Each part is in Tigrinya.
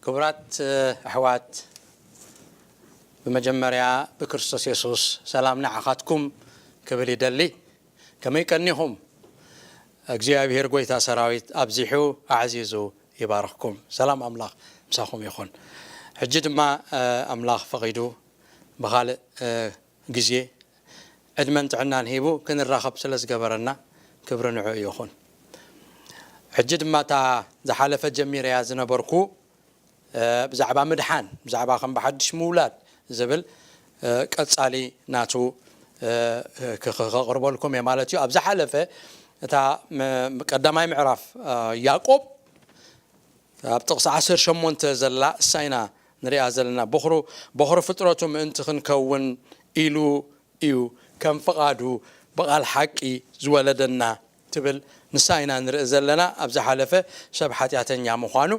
ክቡራት ኣሕዋት፣ ብመጀመርያ ብክርስቶስ የሱስ ሰላም ንዓኻትኩም ክብል ይደሊ። ከመይ ቀኒኹም? እግዚኣብሔር ጐይታ ሰራዊት ኣብዚሑ ኣዕዚዙ ይባርኽኩም። ሰላም ኣምላኽ ምሳኹም ይኹን። ሕጂ ድማ ኣምላኽ ፈቒዱ ብኻልእ ግዜ ዕድመን ጥዕናን ሂቡ ክንራኸብ ስለ ዝገበረና ክብሪ ንዕኡ ይኹን። ሕጂ ድማ እታ ዝሓለፈ ጀሚረያ ዝነበርኩ ብዛዕባ ምድሓን፣ ብዛዕባ ከም ብሓድሽ ምውላድ ዝብል ቀጻሊ ናቱ ከቕርበልኩም እየ ማለት እዩ። ኣብ ዝሓለፈ እታ ቀዳማይ ምዕራፍ ያዕቆብ ኣብ ጥቕሲ ዓሰርተ ሸሞንተ ዘላ እሳ ኢና ንሪኣ ዘለና። በኹሪ ፍጥረቱ ምእንቲ ክንከውን ኢሉ እዩ ከም ፍቓዱ ብቓል ሓቂ ዝወለደና ትብል ንሳ ኢና ንርኢ ዘለና። ኣብ ዝሓለፈ ሰብ ሓጢኣተኛ ምዃኑ፣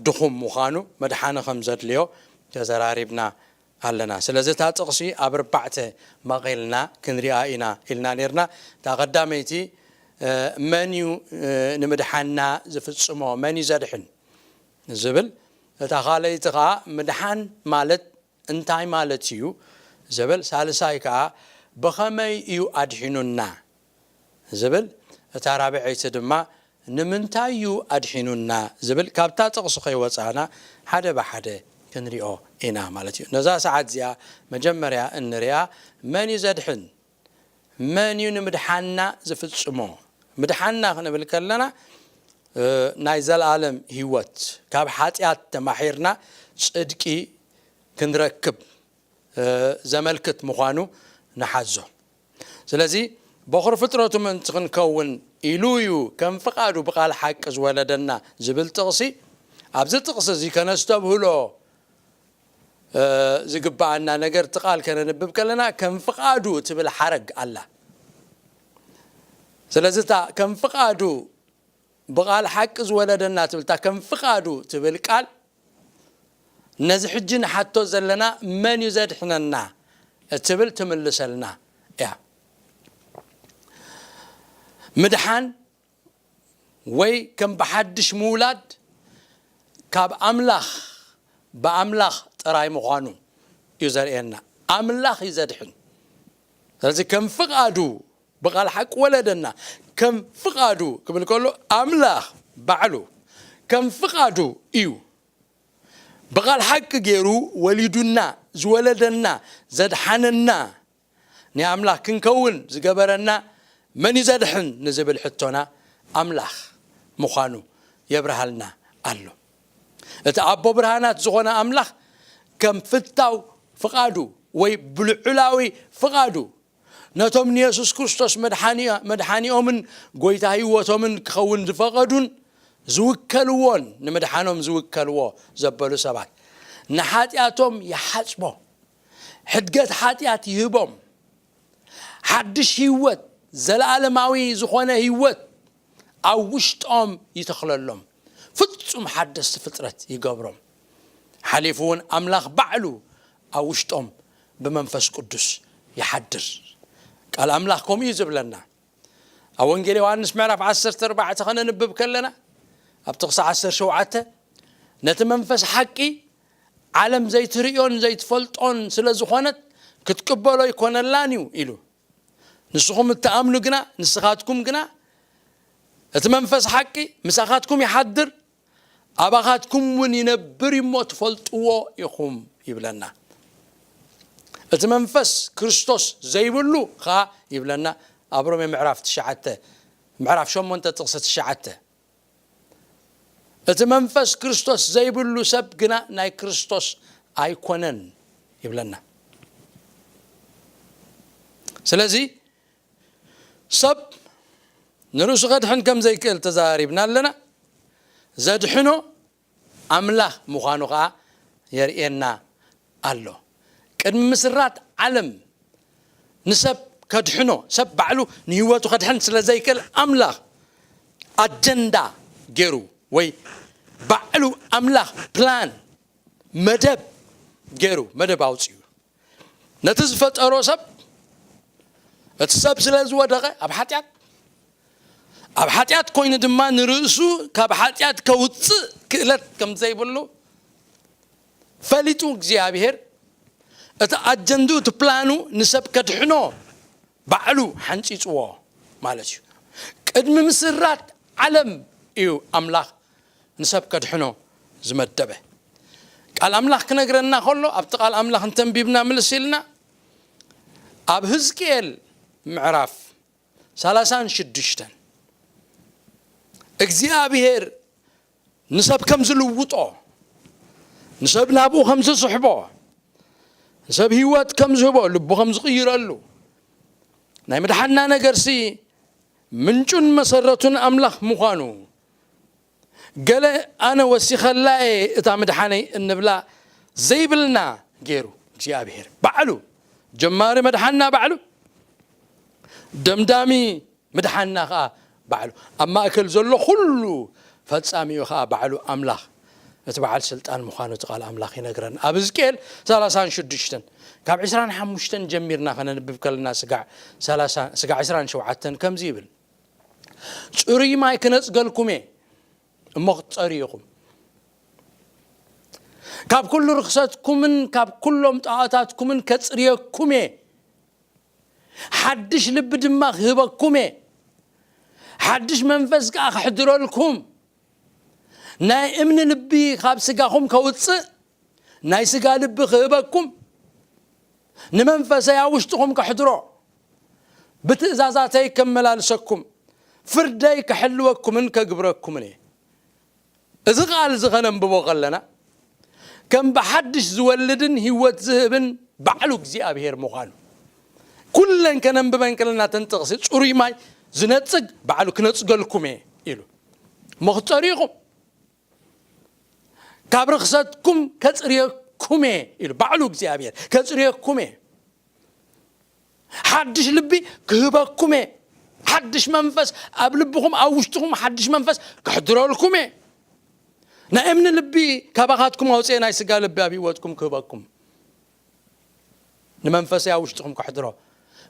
ድኹም ምዃኑ፣ መድሓኒ ከም ዘድልዮ ተዘራሪብና ኣለና። ስለዚ እታ ጥቕሲ ኣብ ኣርባዕተ መቒልና ክንሪኣ ኢና ኢልና ኔርና። እታ ቀዳመይቲ መን እዩ ንምድሓና ዝፍጽሞ፣ መን እዩ ዘድሕን ዝብል፣ እታ ካልኣይቲ ኸዓ ምድሓን ማለት እንታይ ማለት እዩ ዝብል፣ ሳልሳይ ከዓ ብኸመይ እዩ ኣድሒኑና ዝብል፣ እታ ራብዐይቲ ድማ ንምንታይ እዩ ኣድሒኑና ዝብል፣ ካብታ ጥቕሲ ከይወፃእና ሓደ ብሓደ ክንሪኦ ኢና ማለት እዩ። ነዛ ሰዓት እዚኣ መጀመርያ እንሪኣ መን እዩ ዘድሕን? መን እዩ ንምድሓንና ዝፍጽሞ? ምድሓንና ክንብል ከለና ናይ ዘለኣለም ህይወት፣ ካብ ሓጢኣት ተማሒርና ጽድቂ ክንረክብ ዘመልክት ምዃኑ ንሓዞ። ስለዚ በኹሪ ፍጥረቱ ምእንቲ ክንከውን ኢሉ እዩ ከም ፍቓዱ ብቓል ሓቂ ዝወለደና ዝብል ጥቕሲ፣ ኣብዚ ጥቕሲ እዚ ከነስተብህሎ ዝግበኣና ነገር፣ እቲ ቃል ከነንብብ ከለና ከም ፍቓዱ ትብል ሓረግ ኣላ። ስለዚ እታ ከም ፍቓዱ ብቓል ሓቂ ዝወለደና ትብል፣ እታ ከም ፍቓዱ ትብል ቃል ነዚ ሕጂ ንሓቶ ዘለና መን እዩ ዘድሕነና እትብል ትምልሰልና እያ። ምድሓን ወይ ከም ብሓድሽ ምውላድ ካብ ኣምላኽ፣ ብኣምላኽ ጥራይ ምዃኑ እዩ ዘርእየና። ኣምላኽ እዩ ዘድሕን። ስለዚ ከም ፍቓዱ ብቓል ሓቂ ወለደና። ከም ፍቓዱ ክብል ከሎ ኣምላኽ ባዕሉ ከም ፍቓዱ እዩ ብቓል ሓቂ ገይሩ ወሊዱና፣ ዝወለደና፣ ዘድሓነና። ናይ ኣምላኽ ክንከውን ዝገበረና መን እዩ ዘድሕን ንዝብል ሕቶና ኣምላኽ ምዃኑ የብርሃልና ኣሎ። እቲ ኣቦ ብርሃናት ዝኾነ ኣምላኽ ከም ፍታው ፍቓዱ ወይ ብልዑላዊ ፍቓዱ ነቶም ንየሱስ ክርስቶስ መድሓኒኦምን ጐይታ ህይወቶምን ክኸውን ዝፈቐዱን ዝውከልዎን፣ ንምድሓኖም ዝውከልዎ ዘበሉ ሰባት፣ ንሓጢኣቶም ይሓጽቦ፣ ሕድገት ሓጢኣት ይህቦም፣ ሓድሽ ህይወት፣ ዘለኣለማዊ ዝኾነ ህይወት ኣብ ውሽጦም ይተኽለሎም፣ ፍጹም ሓደስቲ ፍጥረት ይገብሮም። ሓሊፉ እውን ኣምላኽ ባዕሉ ኣብ ውሽጦም ብመንፈስ ቅዱስ ይሓድር። ቃል ኣምላኽ ከምኡ እዩ ዝብለና። ኣብ ወንጌል ዮሃንስ ምዕራፍ ዓሰርተ ኣርባዕተ ከነንብብ ከለና፣ ኣብ ጥቕሲ ዓሰርተ ሸውዓተ፣ ነቲ መንፈስ ሓቂ ዓለም ዘይትርእዮን ዘይትፈልጦን ስለ ዝኾነት ክትቅበሎ ኣይኮነላን እዩ ኢሉ። ንስኹም እትኣምኑ ግና፣ ንስኻትኩም ግና፣ እቲ መንፈስ ሓቂ ምሳኻትኩም ይሓድር፣ ኣባኻትኩም እውን ይነብር እዩ እሞ ትፈልጥዎ ኢኹም ይብለና። እቲ መንፈስ ክርስቶስ ዘይብሉ ኸዓ ይብለና ኣብ ሮሜ ምዕራፍ ትሽዓተ፣ ምዕራፍ ሸሞንተ ጥቕሲ ትሽዓተ። እቲ መንፈስ ክርስቶስ ዘይብሉ ሰብ ግና ናይ ክርስቶስ ኣይኮነን ይብለና። ስለዚ ሰብ ንርእሱ ከድሕን ከም ዘይክእል ተዛሪብና ኣለና። ዘድሕኖ ኣምላኽ ምዃኑ ኸዓ የርእየና ኣሎ። ቅድሚ ምስራት ዓለም ንሰብ ከድሕኖ፣ ሰብ ባዕሉ ንህይወቱ ከድሕን ስለ ዘይክእል፣ ኣምላኽ ኣጀንዳ ገይሩ ወይ ባዕሉ ኣምላኽ ፕላን፣ መደብ ገይሩ፣ መደብ ኣውጺኡ። ነቲ ዝፈጠሮ ሰብ፣ እቲ ሰብ ስለ ዝወደቐ ኣብ ሓጢኣት፣ ኣብ ሓጢኣት ኮይኑ ድማ ንርእሱ ካብ ሓጢኣት ከውጽእ ክእለት ከም ዘይብሉ ፈሊጡ እግዚኣብሔር እቲ ኣጀንድኡ፣ እቲ ፕላኑ ንሰብ ከድሕኖ ባዕሉ ሓንጺጽዎ ማለት እዩ። ቅድሚ ምስራት ዓለም እዩ ኣምላኽ ንሰብ ከድሕኖ ዝመደበ። ቃል ኣምላኽ ክነግረና ከሎ፣ ኣብቲ ቃል ኣምላኽ እንተንቢብና ምልስ ኢልና፣ ኣብ ህዝቅኤል ምዕራፍ ሰላሳን ሽዱሽተን እግዚኣብሔር ንሰብ ከም ዝልውጦ፣ ንሰብ ናብኡ ከም ዝስሕቦ፣ ንሰብ ህይወት ከም ዝህቦ፣ ልቡ ከም ዝቕይረሉ፣ ናይ ምድሓንና ነገርሲ ምንጩን መሰረቱን ኣምላኽ ምዃኑ፣ ገለ ኣነ ወሲኸላ እየ እታ ምድሓነይ እንብላ ዘይብልና ገይሩ እግዚኣብሔር ባዕሉ፣ ጀማሪ መድሓንና ባዕሉ፣ ደምዳሚ ምድሓንና ኸዓ ባዕሉ፣ ኣብ ማእከል ዘሎ ኩሉ ፈጻሚኡ ኸዓ ባዕሉ ኣምላኽ፣ እቲ በዓል ስልጣን ምዃኑ እቲ ቃል ኣምላኽ ይነግረና። ኣብ ሕዝቅኤል ሰላሳን ሽዱሽተን ካብ ዕስራን ሓሙሽተን ጀሚርና ከነንብብ ከለና፣ ስጋዕ ሰላሳ፣ ስጋዕ ዕስራን ሸውዓተን ከምዚ ይብል፣ ጽሩይ ማይ ክነጽገልኩም እየ፣ እሞ ክትጸርዩ ኢኹም። ካብ ኩሉ ርኽሰትኩምን ካብ ኩሎም ጣዖታትኩምን ከጽርየኩም እየ። ሓድሽ ልቢ ድማ ክህበኩም እየ። ሓድሽ መንፈስ ከኣ ክሕድረልኩም። ናይ እምኒ ልቢ ካብ ስጋኹም ከውጽእ፣ ናይ ስጋ ልቢ ክህበኩም፣ ንመንፈሰይ ኣብ ውሽጥኹም ከሕድሮ፣ ብትእዛዛተይ ከመላልሰኩም፣ ፍርደይ ከሕልወኩምን ከግብረኩምን እየ። እዚ ቃል እዚ ኸነንብቦ ኸለና፣ ከም ብሓድሽ ዝወልድን ህይወት ዝህብን ባዕሉ እግዚኣብሔር ምዃኑ፣ ኩለን ከነንብበን ከለና፣ እተን ጥቕሲ፣ ጽሩይ ማይ ዝነጽግ ባዕሉ ክነጽገልኩም እየ ኢሉ። እሞ ክትጸርዩ ኢኹም። ካብ ርኽሰትኩም ከጽርየኩም እየ ኢሉ ባዕሉ እግዚኣብሔር፣ ከጽርየኩም እየ። ሓድሽ ልቢ ክህበኩም እየ። ሓድሽ መንፈስ ኣብ ልብኹም፣ ኣብ ውሽጥኹም ሓድሽ መንፈስ ክሕድረልኩም እየ። ናይ እምኒ ልቢ ካባኻትኩም ኣውፅኤ፣ ናይ ስጋ ልቢ ኣብ ህይወትኩም ክህበኩም፣ ንመንፈሰይ ኣብ ውሽጥኹም ከሕድሮ፣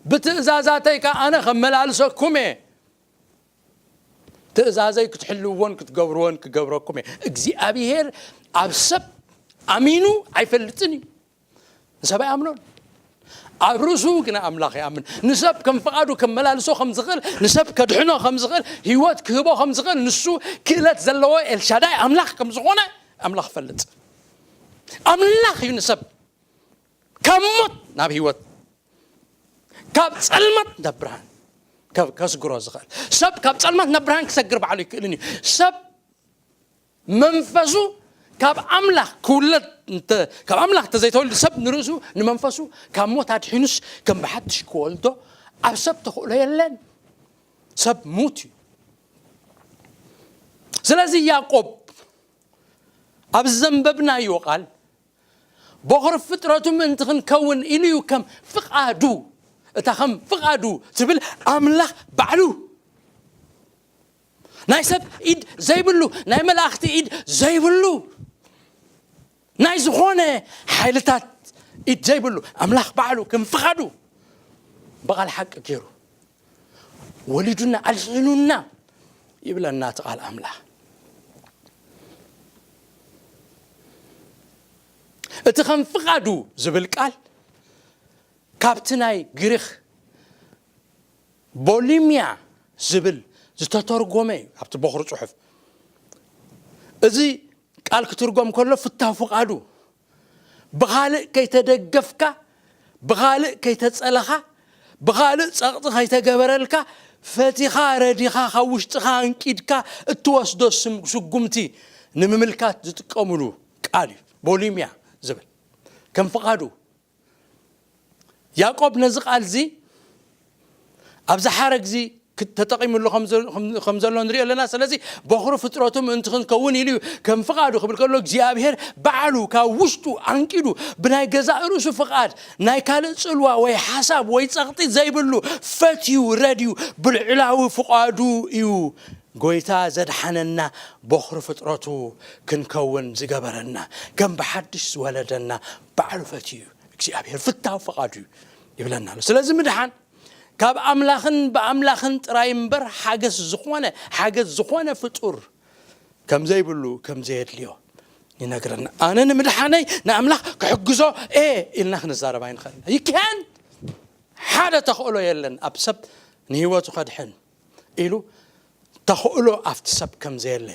ብትእዛዛተይ ከዓ ኣነ ከመላልሰኩም እየ። ትእዛዘይ ክትሕልውዎን ክትገብርዎን ክገብረኩም እየ። እግዚኣብሔር ኣብ ሰብ ኣሚኑ ኣይፈልጥን እዩ። ንሰብ ኣይኣምኖን። ኣብ ርእሱ ግን ኣምላኽ ይኣምን። ንሰብ ከም ፍቓዱ ከመላልሶ ከም ዝኽእል፣ ንሰብ ከድሕኖ ከም ዝኽእል፣ ህይወት ክህቦ ከም ዝኽእል፣ ንሱ ክእለት ዘለዎ ኤልሻዳይ ኣምላኽ ከም ዝኾነ ኣምላኽ ይፈልጥ። ኣምላኽ እዩ ንሰብ ካብ ሞት ናብ ህይወት፣ ካብ ጸልማት ናብ ብርሃን ከ-፣ ከስግሮ ዝኽእል። ሰብ ካብ ጸልማት ናብ ብርሃን ክሰግር ባዕሉ ኣይክእልን እዩ። ሰብ መንፈሱ ካብ ኣምላኽ ክውለድ እንተ-፣ ካብ ኣምላኽ እንተዘይተወልዱ፣ ሰብ ንርእሱ ንመንፈሱ ካብ ሞት ኣድሒኑስ ከም ብሓድሽ ክወልዶ ኣብ ሰብ ተኽእሎ የለን። ሰብ ሙት እዩ። ስለዚ ያዕቆብ ኣብዚ ዘንበብናዮ ቃል፣ ቦኽሪ ፍጥረቱ ምእንቲ ክንከውን ኢሉ እዩ ከም ፍቓዱ፣ እታ ከም ፍቓዱ ትብል ኣምላኽ ባዕሉ፣ ናይ ሰብ ኢድ ዘይብሉ፣ ናይ መላእኽቲ ኢድ ዘይብሉ፣ ናይ ዝኾነ ሓይልታት ኢድ ዘይብሉ ኣምላኽ ባዕሉ ከም ፍቓዱ ብቓል ሓቂ ገይሩ ወሊዱና፣ ኣድሒኑና ይብለና እቲ ቃል ኣምላኽ። እቲ ከም ፍቓዱ ዝብል ቃል ካብቲ ናይ ግሪኽ ቦሊምያ ዝብል ዝተተርጎመ እዩ። ኣብቲ ቦኽሪ ጽሑፍ እዚ ቃል ክትርጎም ከሎ፣ ፍታው ፍቓዱ፣ ብኻልእ ከይተደገፍካ፣ ብኻልእ ከይተጸለኻ፣ ብኻልእ ጸቕጢ ከይተገበረልካ፣ ፈቲኻ ረዲኻ፣ ካብ ውሽጥኻ ኣንቂድካ እትወስዶ ስም-፣ ስጉምቲ ንምምልካት ዝጥቀምሉ ቃል እዩ። ቦሊምያ ዝብል ከም ፍቓዱ። ያዕቆብ ነዚ ቃል እዚ ኣብዚ ሓረግ እዚ ክት-፣ ተጠቒሙሉ ከም ዘ-፣ ከም፣ ከም ዘሎ ንሪኦ ኣለና። ስለዚ ቦኽሪ ፍጥረቱ ምእንቲ ክንከውን ኢሉ እዩ ከም ፍቓዱ ክብል ከሎ፣ እግዚኣብሔር ባዕሉ ካብ ውሽጡ ኣንቂዱ ብናይ ገዛእ ርእሱ ፍቓድ፣ ናይ ካልእ ጽልዋ ወይ ሓሳብ ወይ ጸቕጢ ዘይብሉ፣ ፈትዩ ረድዩ ብልዕላዊ ፍቓዱ እዩ ጎይታ ዘድሓነና፣ ቦኽሪ ፍጥረቱ ክንከውን ዝገበረና፣ ከም ብሓድሽ ዝወለደና ባዕሉ ፈትዩ እዩ። እግዚኣብሔር ፍታው ፍቓዱ እዩ ይብለና ኣሎ። ስለዚ ምድሓን ካብ ኣምላኽን ብኣምላኽን ጥራይ እምበር፣ ሓገዝ ዝኾነ፣ ሓገዝ ዝኾነ ፍጡር ከም ዘይብሉ፣ ከም ዘየድልዮ ይነግረና። ኣነ ንምድሓነይ ንኣምላኽ ክሕግዞ እየ ኢልና ክንዛረብ ኣይንኽእልን። ይከን ሓደ ተኽእሎ የለን ኣብ ሰብ ንህይወቱ ከድሕን ኢሉ ተኽእሎ ኣብቲ ሰብ ከም ዘየለ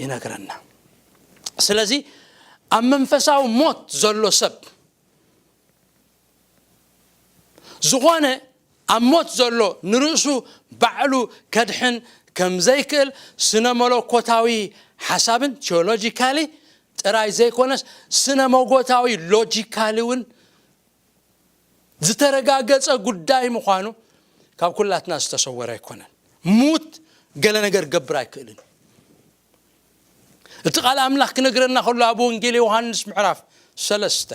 ይነግረና። ስለዚ ኣብ መንፈሳዊ ሞት ዘሎ ሰብ ዝኾነ ኣብ ሞት ዘሎ ንርእሱ ባዕሉ ከድሕን ከም ዘይክእል ስነ መለኮታዊ ሓሳብን ቴዎሎጂካሊ ጥራይ ዘይኮነስ ስነ መጎታዊ ሎጂካሊ እውን ዝተረጋገጸ ጉዳይ ምዃኑ ካብ ኩላትና ዝተሰወረ ኣይኮነን። ሙት ገለ ነገር ገብር ኣይክእልን። እቲ ቃል ኣምላኽ ክነግረና ከሎ ኣብ ወንጌል ዮሃንስ ምዕራፍ ሰለስተ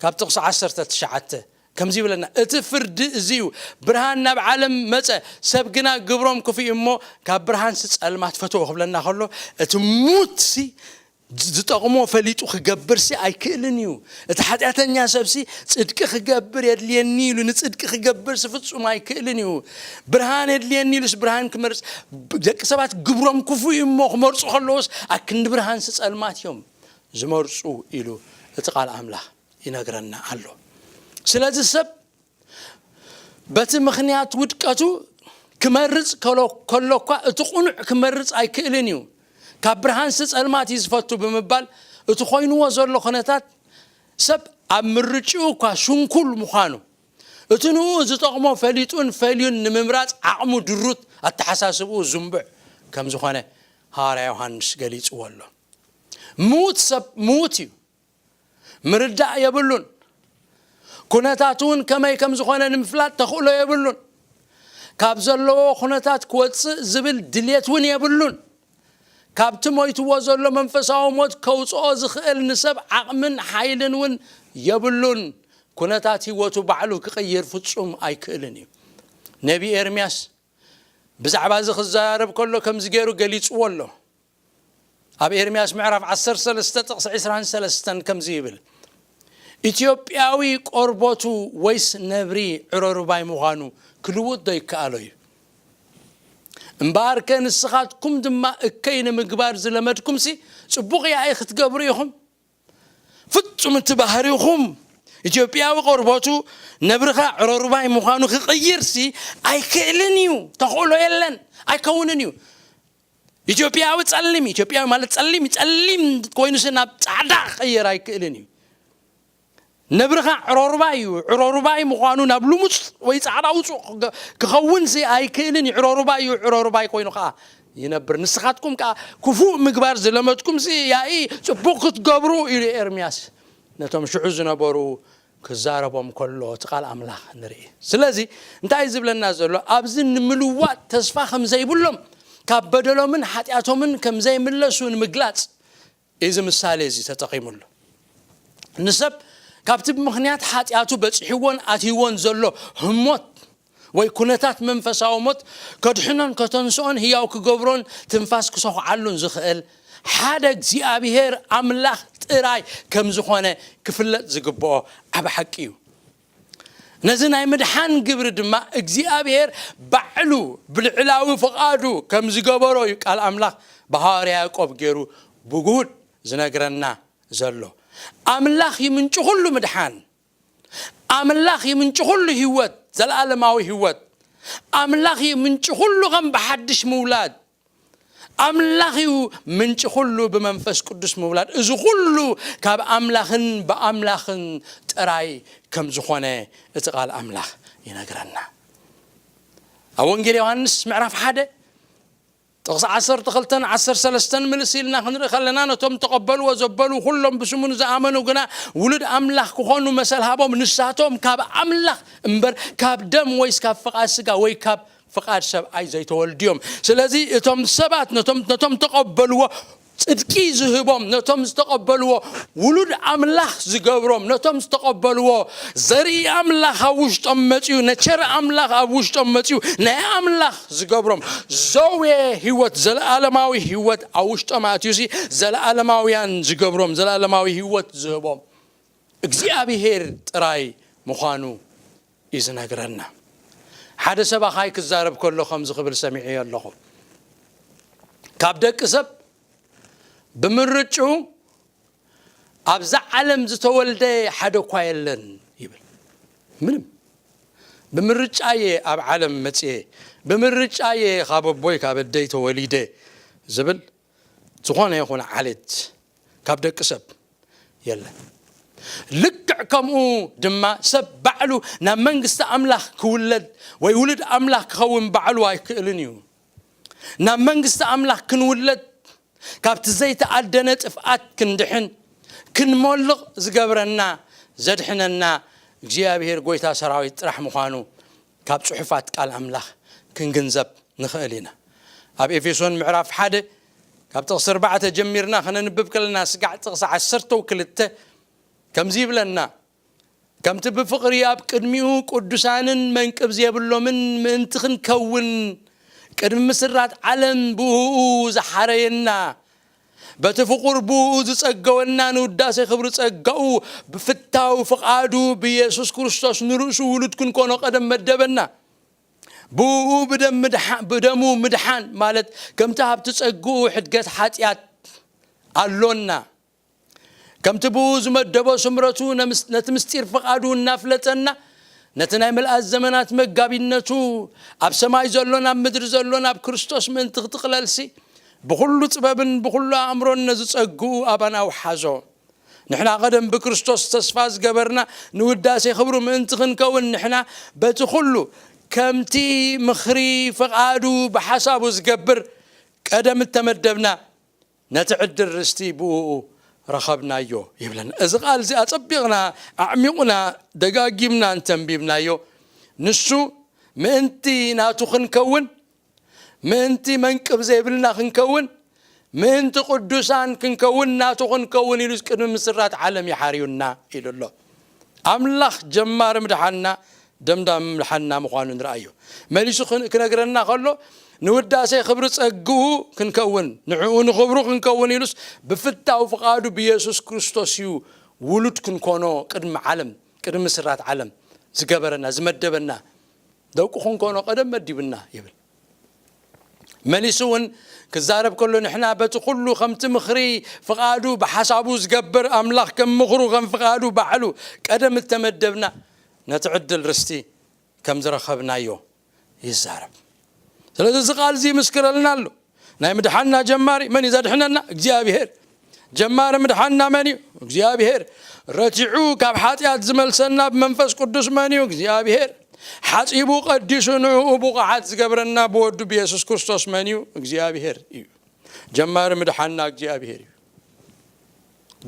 ካብ ጥቕሲ ዓሰርተ ትሽዓተ ከምዚ ይብለና፣ እቲ ፍርዲ እዚ እዩ፣ ብርሃን ናብ ዓለም መጸ፣ ሰብ ግና ግብሮም ክፉእ እሞ ካብ ብርሃንሲ ጸልማት ፈተዎ ክብለና ከሎ፣ እቲ ሙትሲ ዝጠቕሞ ፈሊጡ ክገብርሲ ኣይክእልን እዩ። እቲ ሓጢኣተኛ ሰብሲ ጽድቂ ክገብር የድልየኒ ኢሉ ንጽድቂ ክገብርሲ ፍጹም ኣይክእልን እዩ። ብርሃን የድልየኒ ኢሉስ ብርሃን ክመርጽ፣ ደቂ ሰባት ግብሮም ክፉእ እዩ እሞ ክመርጹ ከለዎስ ኣክንዲ ብርሃንሲ ጸልማት እዮም ዝመርጹ ኢሉ እቲ ቃል ኣምላኽ ይነግረና ኣሎ። ስለዚ ሰብ በቲ ምኽንያት ውድቀቱ ክመርጽ ከሎ እኳ እቲ ቕኑዕ ክመርጽ ኣይክእልን እዩ። ካብ ብርሃንሲ ጸልማት እዩ ዝፈቱ ብምባል እቲ ኮይንዎ ዘሎ ኩነታት ሰብ ኣብ ምርጭኡ እኳ ሽንኩል ምዃኑ እቲ ንኡ ዝጠቕሞ ፈሊጡን ፈልዩን ንምምራጽ ዓቕሙ ድሩት ኣተሓሳስብኡ ዝንቡዕ ከም ዝኾነ ሃዋርያ ዮሃንስ ገሊጽዎ ኣሎ። ምዉት ሰብ ምዉት እዩ። ምርዳእ የብሉን። ኩነታት እውን ከመይ ከም ዝኾነ ንምፍላጥ ተኽእሎ የብሉን። ካብ ዘለዎ ኩነታት ክወጽእ ዝብል ድሌት እውን የብሉን። ካብቲ ሞይትዎ ዘሎ መንፈሳዊ ሞት ከውጽኦ ዝኽእል ንሰብ ዓቕምን ሓይልን እውን የብሉን። ኩነታት ህይወቱ ባዕሉ ክቕይር ፍጹም ኣይክእልን እዩ። ነቢ ኤርምያስ ብዛዕባ እዚ ክዘራረብ ከሎ ከምዚ ገይሩ ገሊጽዎ ኣሎ። ኣብ ኤርምያስ ምዕራፍ ዓሰርተ ሰለስተ ጥቕሲ ዕስራን ሰለስተን ከምዚ ይብል፣ ኢትዮጵያዊ ቆርበቱ ወይስ ነብሪ ዕረሩባይ ምዃኑ ክልውጥ ዶ ይከኣሎ እዩ? እምበኣርከ ንስኻትኩም ድማ እከይ ንምግባር ዝለመድኩምሲ ጽቡቕ ያኢ ክትገብሩ ኢኹም። ፍጹም እቲ ባህሪኹም ኢትዮጵያዊ ቆርበቱ ነብርኻ ዕረሩባይ ምዃኑ ክቕይርሲ ኣይክእልን እዩ። ተኽእሎ የለን፣ ኣይከውንን እዩ። ኢትዮጵያዊ ጸሊም፣ ኢትዮጵያዊ ማለት ጸሊም፣ ጸሊም ኮይኑሲ ናብ ጻዕዳ ክቕየር ኣይክእልን እዩ። ነብርኻ ዕረሩባይ እዩ። ዕረሩባይ ምዃኑ ናብ ልሙጽ ወይ ጻዕዳ ውጹእ ክገ-፣ ክኸውንሲ ኣይክእልን እዩ። ዕረሩባይ እዩ። ዕረሩባይ ኮይኑ ከኣ ይነብር። ንስኻትኩም ከኣ ክፉእ ምግባር ዝለመድኩምሲ ያኢ ጽቡቕ ክትገብሩ ኢሉ ኤርምያስ ነቶም ሽዑ ዝነበሩ ክዛረቦም ከሎ እቲ ቃል ኣምላኽ ንርኢ። ስለዚ እንታይ እዩ ዝብለና ዘሎ? ኣብዚ ንምልዋጥ ተስፋ ከም ዘይብሎም፣ ካብ በደሎምን ሓጢኣቶምን ከም ዘይምለሱ ንምግላጽ እዚ ምሳሌ እዚ ተጠቒሙሉ። ንሰብ ካብቲ ብምኽንያት ሓጢኣቱ በጺሕዎን ኣትይዎን ዘሎ ህሞት ወይ ኩነታት መንፈሳዊ ሞት ከድሕኖን ከተንስኦን ህያው ክገብሮን ትንፋስ ክሰኹዓሉን ዝኽእል ሓደ እግዚኣብሔር ኣምላኽ ጥራይ ከም ዝኾነ ክፍለጥ ዝግብኦ ዓቢ ሓቂ እዩ። ነዚ ናይ ምድሓን ግብሪ ድማ እግዚኣብሔር ባዕሉ ብልዕላዊ ፍቓዱ ከም ዝገበሮ እዩ ቃል ኣምላኽ ብሃዋርያ ያዕቆብ ገይሩ ብግሁድ ዝነግረና ዘሎ። ኣምላኽ እዩ ምንጪ ኩሉ ምድሓን። ኣምላኽ እዩ ምንጪ ኩሉ ህይወት፣ ዘለኣለማዊ ህይወት። ኣምላኽ እዩ ምንጪ ኩሉ ከም ብሓድሽ ምውላድ። ኣምላኽ እዩ ምንጪ ኩሉ ብመንፈስ ቅዱስ ምውላድ። እዚ ኩሉ ካብ ኣምላኽን ብኣምላኽን ጥራይ ከም ዝኾነ እቲ ቃል ኣምላኽ ይነግረና። ኣብ ወንጌል ዮሃንስ ምዕራፍ ሓደ ጥቕሲ ዓሰርተ ክልተን ዓሰርተ ሰለስተን ምልስ ኢልና ክንርኢ ከለና፣ ነቶም ተቐበልዎ ዘበሉ ኩሎም ብስሙ ንዝኣመኑ ግና ውሉድ ኣምላኽ ክኾኑ መሰል ሃቦም። ንሳቶም ካብ ኣምላኽ እምበር ካብ ደም ወይስ ካብ ፍቓድ ስጋ ወይ ካብ ፍቓድ ሰብኣይ ዘይተወልዱ እዮም። ስለዚ እቶም ሰባት ነቶም፣ ነቶም ተቐበልዎ ጽድቂ ዝህቦም፣ ነቶም ዝተቐበልዎ ውሉድ ኣምላኽ ዝገብሮም፣ ነቶም ዝተቐበልዎ ዘርኢ ኣምላኽ ኣብ ውሽጦም መጺኡ፣ ነቸር ኣምላኽ ኣብ ውሽጦም መጺኡ፣ ናይ ኣምላኽ ዝገብሮም፣ ዘውየ ህይወት፣ ዘለኣለማዊ ህይወት ኣብ ውሽጦም ኣእትዩሲ ዘለኣለማውያን ዝገብሮም፣ ዘለኣለማዊ ህይወት ዝህቦም እግዚኣብሔር ጥራይ ምዃኑ እዩ ዝነግረና። ሓደ ሰብ ኣኻይ ክዛረብ ከሎ ከምዚ ክብል ሰሚዐዮ ኣለኹ። ካብ ደቂ ሰብ ብምርጭኡ ኣብዛ ዓለም ዝተወልደ ሓደ እኳ የለን ይብል። ምንም። ብምርጫየ ኣብ ዓለም መጽየ፣ ብምርጫየ ካብ ኣቦይ ካብ ኣደይ ተወሊደ ዝብል ዝኾነ ይኹን ዓሌት ካብ ደቂ ሰብ የለን። ልክዕ ከምኡ ድማ ሰብ ባዕሉ ናብ መንግስቲ ኣምላኽ ክውለድ ወይ ውሉድ ኣምላኽ ክኸውን ባዕሉ ኣይክእልን እዩ። ናብ መንግስቲ ኣምላኽ ክንውለድ፣ ካብቲ ዘይተኣደነ ጥፍኣት ክንድሕን፣ ክንሞልቕ ዝገብረና፣ ዘድሕነና እግዚኣብሔር ጎይታ ሰራዊት ጥራሕ ምዃኑ ካብ ጽሑፋት ቃል ኣምላኽ ክንግንዘብ ንኽእል ኢና። ኣብ ኤፌሶን ምዕራፍ ሓደ ካብ ጥቕሲ ኣርባዕተ ጀሚርና ከነንብብ ከለና፣ ስጋዕ ጥቕሲ ዓሰርተ ክልተ ከምዚ ይብለና፣ ከምቲ ብፍቕሪ ኣብ ቅድሚኡ ቅዱሳንን መንቅብ ዘይብሎምን ምእንቲ ክንከውን፣ ቅድሚ ምስራት ዓለም ብእኡ ዝሓረየና፣ በቲ ፍቑር ብእኡ ዝጸገወና፣ ንውዳሴ ክብሪ ጸጋኡ ብፍታው ፍቓዱ ብኢየሱስ ክርስቶስ ንርእሱ ውሉድ ክንኮኖ ቀደም መደበና። ብእኡ ብደም ምድሓ-፣ ብደሙ ምድሓን ማለት፣ ከምቲ ሃብቲ ጸግኡ ሕድገት ሓጢኣት ኣሎና። ከምቲ ብኡ ዝመደቦ ስምረቱ ነምስ-፣ ነቲ ምስጢር ፍቓዱ እናፍለጠና፣ ነቲ ናይ ምልኣት ዘመናት መጋቢነቱ፣ ኣብ ሰማይ ዘሎን ኣብ ምድሪ ዘሎን ኣብ ክርስቶስ ምእንቲ ክጥቕለልሲ፣ ብኹሉ ጥበብን ብኹሉ ኣእምሮን ነዚ ጸግኡ ኣባና ኣውሓዞ። ንሕና ቀደም ብክርስቶስ ተስፋ ዝገበርና፣ ንውዳሴ ክብሩ ምእንቲ ክንከውን፣ ንሕና በቲ ኩሉ ከምቲ ምኽሪ ፍቓዱ ብሓሳቡ ዝገብር ቀደም እተመደብና፣ ነቲ ዕድል ርስቲ ብእኡ ረኸብናዮ ይብለና። እዚ ቃል እዚ ኣጸቢቕና፣ ኣዕሚቑና፣ ደጋጊምና እንተንቢብናዮ፣ ንሱ ምእንቲ ናቱ ክንከውን፣ ምእንቲ መንቅብ ዘይብልና ክንከውን፣ ምእንቲ ቅዱሳን ክንከውን፣ ናቱ ክንከውን ኢሉ ቅድሚ ምስራት ዓለም ይሓርዩና ኢሉ ኣሎ። ኣምላኽ ጀማሪ ምድሓንና፣ ደምዳሚ ምድሓንና ምዃኑ ንርኣዮ። መሊሱ ክን-፣ ክነግረና ከሎ፣ ንውዳሴ ክብሪ ጸግኡ ክንከውን፣ ንዕኡ ንኽብሩ ክንከውን ኢሉስ ብፍታው ፍቓዱ ብየሱስ ክርስቶስ እዩ ውሉድ ክንኮኖ ቅድሚ ዓለም፣ ቅድሚ ምስራት ዓለም ዝገበረና፣ ዝመደበና፣ ደቁ ክንኮኖ ቀደም መዲብና ይብል። መሊሱ እውን ክዛረብ ከሎ፣ ንሕና በቲ ኩሉ ከምቲ ምኽሪ ፍቓዱ ብሓሳቡ ዝገብር ኣምላኽ ከም ምኽሩ ከም ፍቓዱ ባዕሉ ቀደም እተመደብና ነቲ ዕድል ርስቲ ከም ዝረኸብናዮ ይዛረብ። ስለዚ እዚ ቃል እዚ ይምስክረልና ኣሎ። ናይ ምድሓንና ጀማሪ መን እዩ ዘድሕነና? እግዚኣብሄር። ጀማሪ ምድሓንና መን እዩ? እግዚኣብሄር። ረቲዑ ካብ ሓጢኣት ዝመልሰና ብመንፈስ ቅዱስ መን እዩ? እግዚኣብሄር። ሓጺቡ ቀዲሱ ንዕኡ ብቑዓት ዝገብረና ብወዱ ብየሱስ ክርስቶስ መን እዩ? እግዚኣብሄር እዩ። ጀማሪ ምድሓንና እግዚኣብሄር እዩ።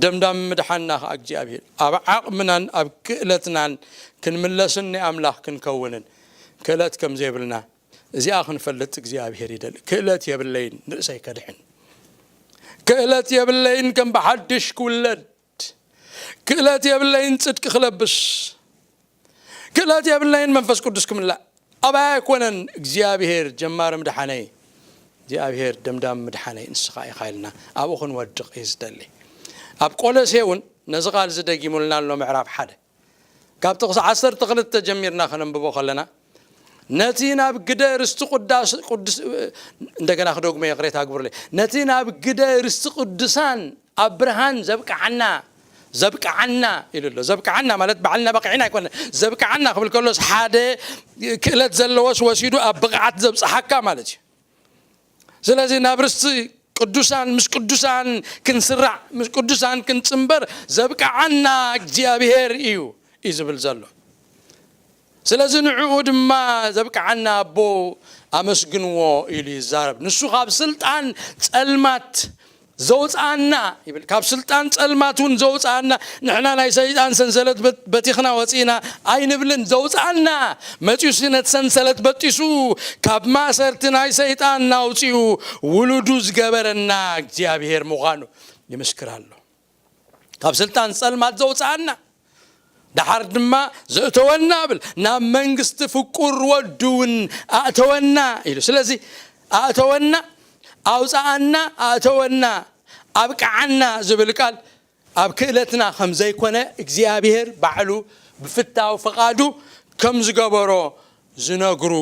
ደምዳሚ ምድሓንና ኸዓ እግዚኣብሄር። ኣብ ዓቕምናን ኣብ ክእለትናን ክንምለስን ናይ ኣምላኽ ክንከውንን ክእለት ከም ዘይብልና እዚኣ ክንፈልጥ እግዚኣብሄር ይደሊ። ክእለት የብለይን ንርእሰይ ከድሕን። ክእለት የብለይን ከም ብሓድሽ ክውለድ። ክእለት የብለይን ጽድቂ ክለብስ። ክእለት የብለይን መንፈስ ቅዱስ ክምላእ። ኣባይ ኣይኮነን እግዚኣብሄር ጀማሪ ምድሓነይ፣ እግዚኣብሄር ደምዳሚ ምድሓነይ ንስኻ ኢኻ ኢልና ኣብኡ ክንወድቕ እዩ ዝደሊ። ኣብ ቆሎሴ እውን ነዚ ቃል እዚ ደጊሙልና ኣሎ፣ ምዕራፍ ሓደ ካብ ጥቕሲ ዓሰርተ ክልተ ጀሚርና ከነንብቦ ከለና፣ ነቲ ናብ ግደ ርስቲ ቅዳስ-፣ ቅዱስ-፣ እንደገና ክደግሞ ይቕሬታ ግብሩለይ። ነቲ ናብ ግደ ርስቲ ቅዱሳን ኣብ ብርሃን ዘብቅዓና፣ ዘብቅዓና ኢሉ ኣሎ። ዘብቅዓና ማለት ባዕልና በቂዕና ኣይኮነ። ዘብቅዓና ክብል ከሎስ ሓደ ክእለት ዘለዎስ ወሲዱ ኣብ ብቕዓት ዘብጽሓካ ማለት እዩ። ስለዚ ናብ ርስቲ ቅዱሳን፣ ምስ ቅዱሳን ክንስራዕ፣ ምስ ቅዱሳን ክንጽንበር ዘብቅዓና እግዚኣብሄር እዩ፣ እዩ ዝብል ዘሎ። ስለዚ ንዕኡ ድማ ዘብቅዓና ኣቦ ኣመስግንዎ ኢሉ ይዛረብ። ንሱ ካብ ስልጣን ጸልማት ዘውጽኣና ይብል። ካብ ስልጣን ጸልማት እውን ዘውጽኣና፣ ንሕና ናይ ሰይጣን ሰንሰለት በት-፣ በቲኽና ወጺእና ኣይንብልን። ዘውጽኣና መጺኡሲ ነቲ ሰንሰለት በጢሱ ካብ ማእሰርቲ ናይ ሰይጣን ናውጺኡ ውሉዱ ዝገበረና እግዚኣብሄር ምዃኑ ይምስክር ኣሎ። ካብ ስልጣን ጸልማት ዘውጽኣና፣ ደሓር ድማ ዘእተወና ብል፣ ናብ መንግስቲ ፍቁር ወዱ እውን ኣእተወና ኢሉ። ስለዚ ኣእተወና፣ ኣውጽኣና፣ ኣእተወና፣ ኣብቅዓና ዝብል ቃል ኣብ ክእለትና ከም ዘይኮነ እግዚኣብሄር ባዕሉ ብፍታው ፍቓዱ ከም ዝገበሮ ዝነግሩ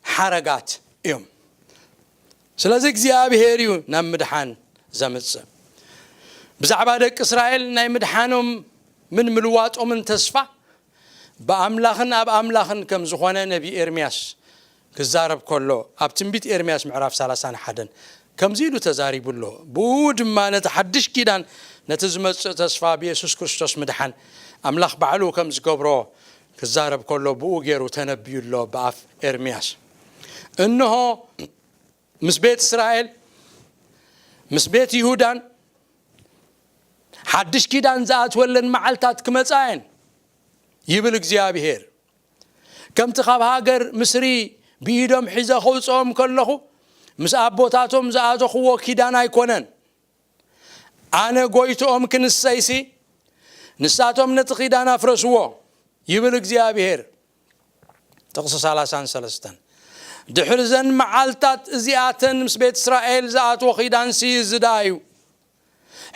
ሓረጋት እዮም። ስለዚ እግዚኣብሄር እዩ ናብ ምድሓን ዘምጽእ። ብዛዕባ ደቂ እስራኤል ናይ ምድሓኖምን ምልዋጦምን ተስፋ ብኣምላኽን ኣብ ኣምላኽን ከም ዝኾነ ነቢይ ኤርምያስ ክዛረብ ከሎ፣ ኣብ ትንቢት ኤርምያስ ምዕራፍ ሰላሳን ሓደን ከምዚ ኢሉ ተዛሪቡ ኣሎ። ብኡ ድማ ነቲ ሓድሽ ኪዳን፣ ነቲ ዝመጽእ ተስፋ፣ ብየሱስ ክርስቶስ ምድሓን ኣምላኽ ባዕሉ ከም ዝገብሮ ክዛረብ ከሎ፣ ብኡ ገይሩ ተነብዩ ኣሎ ብኣፍ ኤርምያስ። እንሆ፣ ምስ ቤት እስራኤል፣ ምስ ቤት ይሁዳን ሓድሽ ኪዳን ዝኣትወለን መዓልታት ክመጻ እየን፣ ይብል እግዚኣብሄር። ከምቲ ካብ ሃገር ምስሪ ብኢዶም ሒዘ ከውጽኦም ከለኹ፣ ምስ ኣቦታቶም ዝኣተኽዎ ኪዳን ኣይኮነን። ኣነ ጎይትኦም ክንሰይሲ፣ ንሳቶም ነቲ ኪዳን ኣፍረስዎ፣ ይብል እግዚኣብሄር። ጥቕሲ ሰላሳን ሰለስተን። ድሕሪ ዘን መዓልታት እዚኣተን ምስ ቤት እስራኤል ዝኣትዎ ኪዳንሲ ዝዳ እዩ።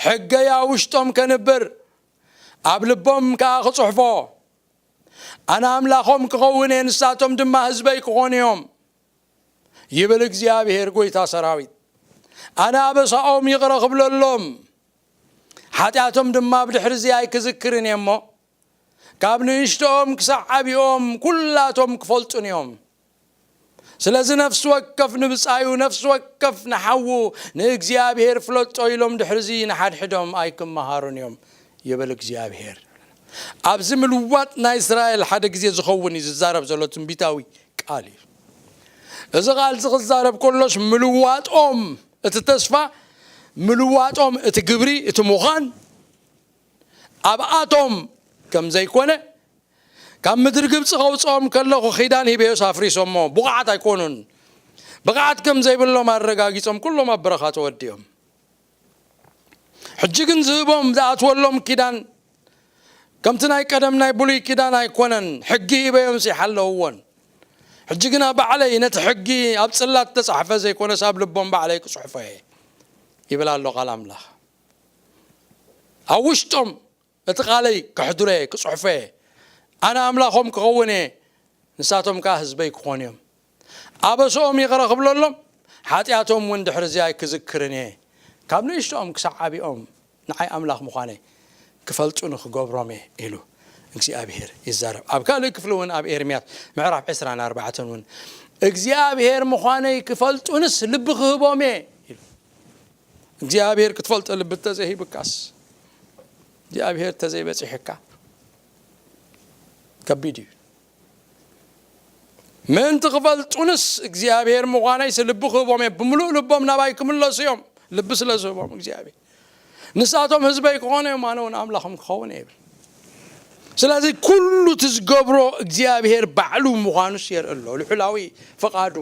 ሕገይ ኣብ ውሽጦም ከንብር፣ ኣብ ልቦም ከኣ ክጽሕፎ፣ ኣነ ኣምላኾም ክኸውን እየ፣ ንሳቶም ድማ ህዝበይ ክኾኑ እዮም፣ ይብል እግዚኣብሄር ጎይታ ሰራዊት። ኣነ ኣበሳኦም ይቕረ ክብለሎም፣ ሓጢኣቶም ድማ ብድሕሪ እዚ ኣይክዝክርን እየ እሞ፣ ካብ ንእሽቶኦም ክሳዕ ዓቢኦም ኩላቶም ክፈልጡን እዮም። ስለዚ ነፍሲ ወከፍ ንብጻዩ፣ ነፍሲ ወከፍ ንሓዉ ንእግዚኣብሄር ፍለጦ ኢሎም ድሕርዚ ንሓድሕዶም ኣይክመሃሩን እዮም፣ ይብል እግዚኣብሄር። ኣብዚ ምልዋጥ ናይ እስራኤል ሓደ ግዜ ዝኸውን እዩ ዝዛረብ ዘሎ ትንቢታዊ ቃል እዩ። እዚ ቃል እዚ ክዛረብ ከሎስ ምልዋጦም፣ እቲ ተስፋ፣ ምልዋጦም፣ እቲ ግብሪ፣ እቲ ምዃን ኣብኣቶም ከም ዘይኮነ፣ ካብ ምድሪ ግብጺ ከውጽኦም ከለኹ ኪዳን ሂበዮስ ኣፍሪሶሞ፣ ብቕዓት ኣይኮኑን። ብቕዓት ከም ዘይብሎም ኣረጋጊጾም ኩሎም ኣብ በረኻ ተወዲኦም። ሕጂ ግን ዝህቦም ዝኣትወሎም ኪዳን ከምቲ ናይ ቀደም ናይ ብሉይ ኪዳን ኣይኮነን። ሕጊ ሂበዮምሲ ሓለውዎን። ሕጂ ግና ባዕለይ ነቲ ሕጊ ኣብ ጽላት ተጻሕፈ ዘይኮነስ ኣብ ልቦም ባዕለይ ክጽሕፎ እየ፣ ይብል ኣሎ ቃል ኣምላኽ። ኣብ ውሽጦም እቲ ቃለይ ከሕድሮ እየ፣ ክጽሕፎ እየ። ኣነ ኣምላኾም ክኸውን እየ፣ ንሳቶም ከኣ ህዝበይ ክኾኑ እዮም። ኣበስኦም ይቕረ ክብለሎም፣ ሓጢኣቶም እውን ድሕሪ እዚ ኣይክዝክርን እየ። ካብ ንእሽቶኦም ክሳዕ ዓቢኦም ንዓይ ኣምላኽ ምዃነይ ክፈልጡ ንኽገብሮም እየ፣ ኢሉ እግዚኣብሄር ይዛረብ። ኣብ ካልእ ክፍሊ እውን ኣብ ኤርምያስ ምዕራፍ ዕስራን ኣርባዕተን እውን እግዚኣብሄር ምዃነይ ክፈልጡንስ ልቢ ክህቦም እየ፣ ኢሉ። እግዚኣብሄር ክትፈልጦ ልቢ እንተዘይሂብካስ፣ እግዚኣብሄር እንተዘይበጺሕካ ከቢድ እዩ። ምእንቲ ክፈልጡንስ እግዚኣብሄር ምዃነይስ ልቢ ክህቦም እየ፣ ብምሉእ ልቦም ናባይ ክምለሱ እዮም፣ ልቢ ስለ ዝህቦም እግዚኣብሄር። ንሳቶም ህዝበይ ክኾኑ እዮም፣ ኣነ እውን ኣምላኾም ክኸውን እየ ይብል። ስለዚ ኩሉ እቲ ዝገብሮ እግዚኣብሄር ባዕሉ ምዃኑስ የርኢ ኣሎ። ልዑላዊ ፍቓዱ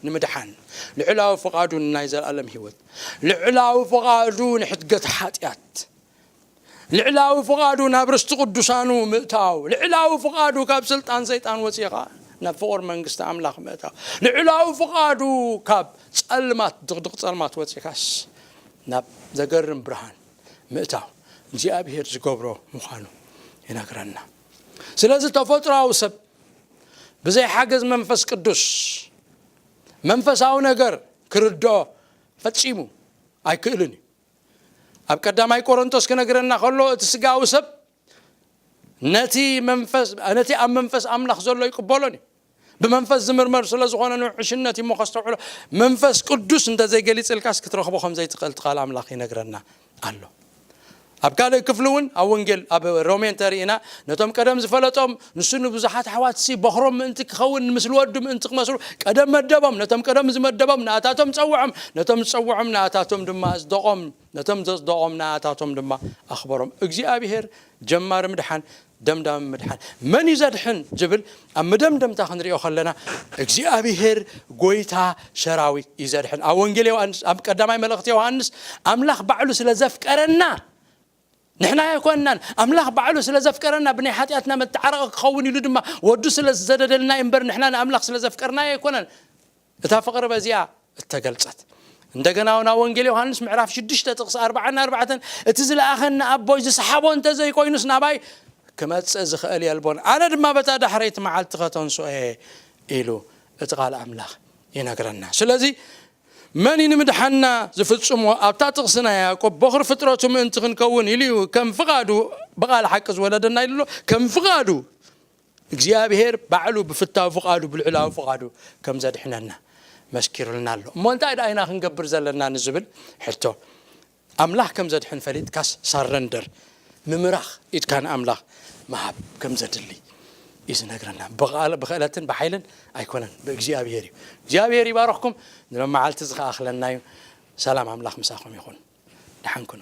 ንምድሓን፣ ልዑላዊ ፍቓዱ ንናይ ዘለኣለም ህይወት፣ ልዑላዊ ፍቓዱ ንሕድገት ሓጢኣት፣ ልዕላዊ ፍቓዱ ናብ ርስቲ ቅዱሳኑ ምእታው፣ ልዕላዊ ፍቓዱ ካብ ስልጣን ሰይጣን ወፂኻ ናብ ፍቑር መንግስቲ ኣምላኽ ምእታው፣ ልዕላዊ ፍቓዱ ካብ ጸልማት፣ ድቕድቕ ጸልማት ወፂኻስ ናብ ዘገርም ብርሃን ምእታው እግዚኣብሄር ዝገብሮ ምዃኑ ይነግረና። ስለዚ ተፈጥሮኣዊ ሰብ ብዘይ ሓገዝ መንፈስ ቅዱስ መንፈሳዊ ነገር ክርድኦ ፈጺሙ ኣይክእልን እዩ። ኣብ ቀዳማይ ቆሮንቶስ ክነግረና ከሎ እቲ ስጋዊ ሰብ ነቲ መንፈስ፣ ነቲ ኣብ መንፈስ ኣምላኽ ዘሎ ይቅበሎን እዩ። ብመንፈስ ዝምርመር ስለ ዝኾነ ንውሕሽነት እዩ እሞ ከስተውዕሎ። መንፈስ ቅዱስ እንተዘይገሊጽልካስ ክትረኽቦ ከም ዘይትኽእል እቲ ቃል ኣምላኽ ይነግረና ኣሎ። ኣብ ካልእ ክፍሊ እውን ኣብ ወንጌል ኣብ ሮሜ እንተርኢና ነቶም ቀደም ዝፈለጦም ንሱ ንብዙሓት ኣሕዋትሲ በኽሮም ምእንቲ ክኸውን ምስ ወዱ ምእንቲ ክመስሉ ቀደም መደቦም። ነቶም ቀደም ዝመደቦም ንኣታቶም ጸውዖም፣ ነቶም ዝጸውዖም ንኣታቶም ድማ ኣጽደቖም፣ ነቶም ዘጽደቖም ንኣታቶም ድማ ኣኽበሮም። እግዚኣብሔር ጀማሪ ምድሓን ደምዳሚ ምድሓን። መን እዩ ዘድሕን ዝብል ኣብ መደምደምታ ክንሪኦ ከለና እግዚኣብሔር ጎይታ ሰራዊት እዩ ዘድሕን። ኣብ ወንጌል ዮሃንስ፣ ኣብ ቀዳማይ መልእኽቲ ዮሃንስ ኣምላኽ ባዕሉ ስለ ዘፍቀረና ንሕና ኣይኮንናን። ኣምላኽ ባዕሉ ስለ ዘፍቀረና ብናይ ሓጢኣትና መተዓረቒ ክኸውን ኢሉ ድማ ወዱ ስለ ዝሰደደልና እዩ እምበር ንሕና ንኣምላኽ ስለ ዘፍቀርናዮ ኣይኮነን። እታ ፍቕሪ በዚኣ እተገልጸት። እንደገና እውን ኣብ ወንጌል ዮሃንስ ምዕራፍ ሽዱሽተ ጥቕሲ ኣርብዓን ኣርባዕተን፣ "እቲ ዝለኣኸኒ ኣቦይ ዝሰሓቦ እንተ ዘይኮይኑስ ናባይ ክመጽእ ዝኽእል የልቦን። ኣነ ድማ በታ ዳሕረይቲ መዓልቲ ከተንስኦ እየ" ኢሉ እቲ ቃል ኣምላኽ ይነግረና። ስለዚ መን እዩ ንምድሓንና ዝፍጽሞ? ኣብታ ጥቕሲ ናይ ያዕቆብ፣ በኹሪ ፍጥረቱ ምእንቲ ክንከውን ኢሉ እዩ ከም ፍቓዱ ብቓል ሓቂ ዝወለደና ኢሉ ኣሎ። ከም ፍቓዱ፣ እግዚኣብሔር ባዕሉ ብፍታው ፍቓዱ፣ ብልዑላዊ ፍቓዱ ከም ዘድሕነና መስኪሩልና ኣሎ። እሞ እንታይ ደኣ ኢና ክንገብር ዘለና ንዝብል ሕቶ፣ ኣምላኽ ከም ዘድሕን ፈሊጥካስ ሳረንደር፣ ምምራኽ ኢድካ ንኣምላኽ ምሃብ ከም ዘድሊ እዩ ዝነግረና። ብቓል-፣ ብኽእለትን ብሓይልን ኣይኮነን፣ ብእግዚኣብሔር እዩ። እግዚኣብሔር ይባረኽኩም። ንሎመዓልቲ እዚ ከኣኽለና እዩ። ሰላም ኣምላኽ ምሳኹም ይኹን። ደሓን ኩኑ።